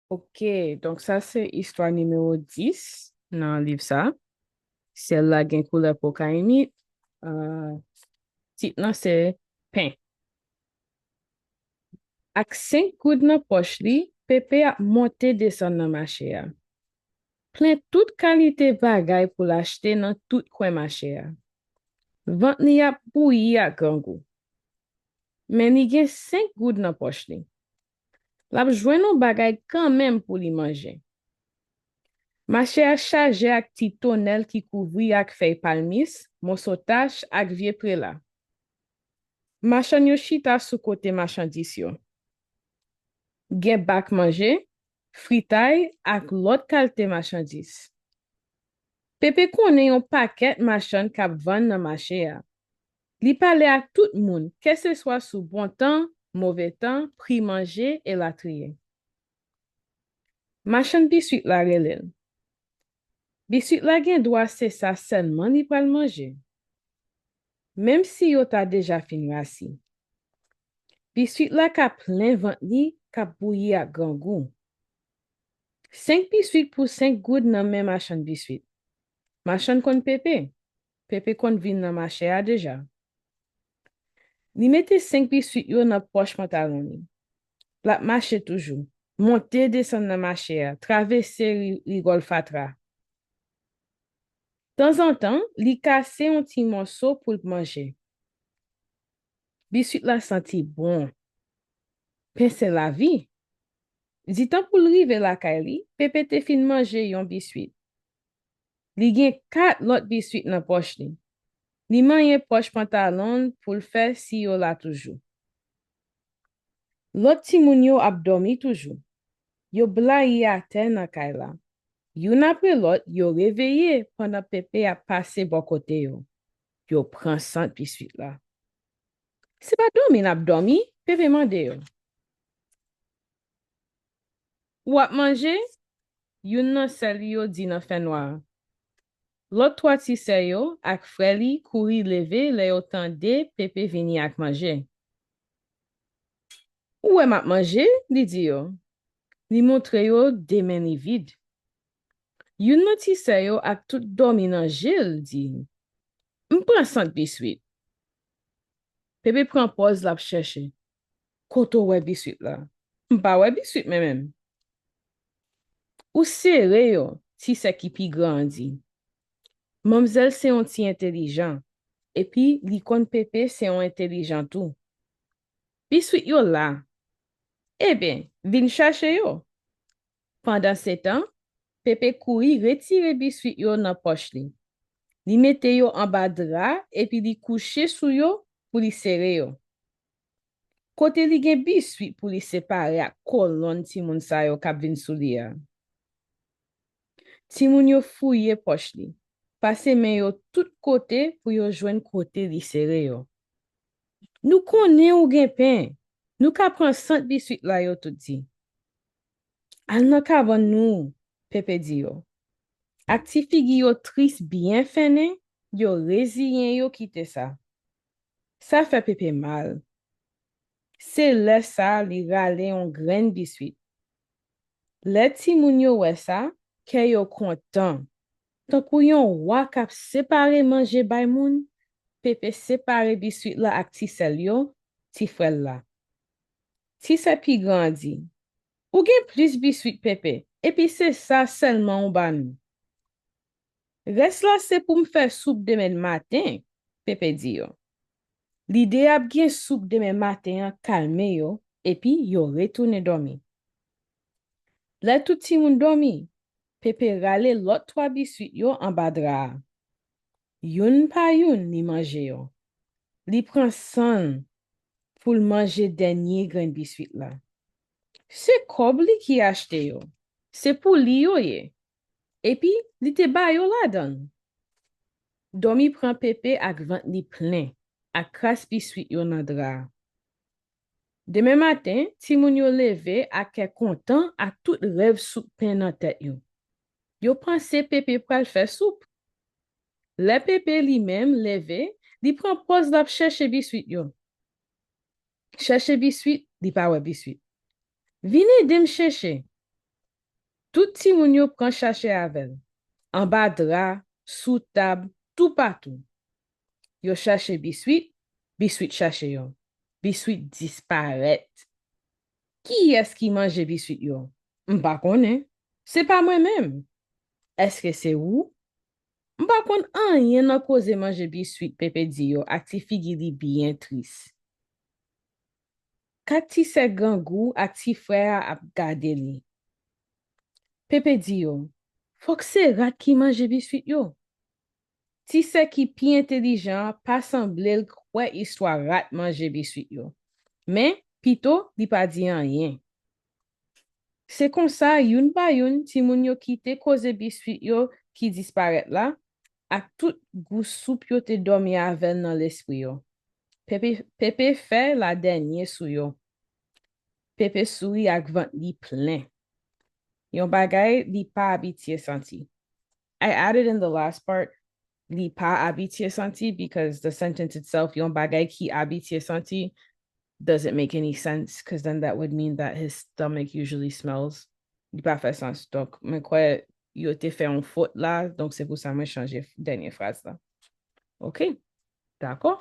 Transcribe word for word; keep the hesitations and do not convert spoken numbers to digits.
Ok, donk sa se istwa nimewo dis nan liv sa. Syèl la gen koulè pokayimit. Ah, tit lan se Pen. Ak senk goud nan pòch li, Pepe ap monte desann nan mache a. Plen tout kalite bagay pou l achte nan tout kwen mache a. Vant li ap bouyi ak grangou. Men li gen senk goud nan pòch li. L ap jwenn yon bagay kanmenm pou li manje. Mache a chaje ak ti tonèl ki kouvri ak fèy palmis, moso tach ak vye prela. Machann yo chita sou kote machandiz yo. Gen bak manje, fritay ak lòt kalte machandiz. Pepe konnen yon pakèt machann k ap vann nan mache a. Li pale ak tout moun, kèseswa sou bon tan, move tan, pri manje, elatriye. Machann biswit la rele l. Biswit la gen dwa se sa sèlman li pral manje. Menm si yo ta deja fin rasi. Biswit la ka plen vant li, k ap bouyi ak grangou. Senk biswit pou senk goud nan men machann biswit. Machann konn Pepe. Pepe konn vin nan mache a deja. Li mete senk biswit yo nan pòch pantalon li. L ap mache toujou, monte desann nan mache a, travèse ri, rigòl fatra. Tanzantan, li kase yon ti mòso pou l manje. Biswit la santi bon. Pen se lavi. Ditan pou l rive lakay li, Pepe te fin manje yon biswit. Li gen kat lòt biswit nan pòch li. Li manyen pòch pantalon l pou l fè si yo la toujou. Lòt timoun yo ap dòmi toujou. Yo blayi atè nan kay la. Youn apre lòt, yo reveye pandan Pepe ap pase bò kote yo. Yo pran sant biswit la. Se pa dòmi n ap dòmi? Pepe mande yo. W ap manje? Youn nan sè li yo di nan fènwa a. Lòt twa ti sè yo ak frè li kouri leve lè yo tande Pepe vini ak manje. Ou wè m ap manje, li di yo. Li montre yo de men li vid. Youn nan ti sè yo ak tout dòmi nan je l di, M pran sant biswit. Pepe pran pòz l ap chèche. Kote w wè biswit la? M pa wè biswit mwen menm. Ou sere yo, ti sè ki pi gran an di. Manmzèl se yon ti entelijan, epi li konn Pepe se yon entelijan tou. Biswit yo la. Ebyen, vin chache yo. Pandansetan, Pepe kouri retire biswit yo nan pòch li. Li mete yo anba dra epi li kouche sou yo pou li sere yo. Kote li gen biswit pou li separe ak kolonn timoun sa yo k ap vin sou li a. Timoun yo fouye pòch li, pase men yo tout kote pou yo jwenn kote li sere yo. Nou konnen ou gen pen. Nou ka pran sant biswit la, yo tout di. Al nan kabann nou, Pepe di yo. Ak ti figi yo tris byen fennen, yo reziyen yo kite sa. Sa fè Pepe mal. Se lè sa a li rale yon grenn biswit. Lè timoun yo wè sa, kè yo kontan. Tankou yon wa k ap separe manje bay moun, Pepe separe biswit la ak ti sè l yo, ti frè l la. Ti sè pi gran an di, Ou gen plis biswit, Pepe, epi se sa sèlman ou ba nou. Rès la se pou m fè soup demen maten, Pepe di yo. Lide ap gen soup demen maten an kalme yo, epi yo retounen dòmi. Lè tout timoun dòmi, Pepe rale lòt twa biswit yo anba dra a. Youn pa youn, li manje yo. Li pran san l pou l manje dènye grenn biswit la. Se kòb li ki achte yo. Se pou li yo ye. Epi, li te ba yo ladan l. Dòmi pran Pepe ak vant li plen, ak kras biswit yo nan dra a. Demen maten, timoun yo leve ak kè kontan ak tout rèv soup pen nan tèt yo. Yo panse Pepe pral fè soup. Lè Pepe li menm leve, li pran pòz l ap chèche biswit yo. Chèche biswit, li pa wè biswit. Vin ede m chèche. Tout timoun yo pran chache avè l. Anba dra, sou tab, toupatou. Yo chache biswit, biswit chache yo. Biswit disparèt. Kiyès ki manje biswit yo? M pa konnen. Se pa mwen menm. Èske se ou? M pa konn anyen nan koze manje biswit, Pepe di yo ak ti figi li byen tris. Kat ti sè grangou ak ti frè a ap gade li. Pepe di yo, fòk se rat ki manje biswit yo. Ti sè ki pi entelijan an pa sanble l kwè istwa rat manje biswit yo. Men, pito, li pa di anyen. Se konsa, youn pa youn, timoun yo kite koze biswit yo ki disparèt la, ak tout gou soup yo te dòmi avè l nan lespri yo. Pepe, Pepe fè ladènye sou yo. Pepe souri ak vant li plen. Yon bagay li pa abitye santi. I added in the last part, li pa abitye santi, because the sentence itself, yon bagay ki abitye santi, doesn't make any sense, because then that would mean that his stomach usually smells. Li pa fè sans. Donk, mwen kwè yo te fè yon fot la, donk se pou sa mwen chanje f- dènye fraz la. Ok? Dakò?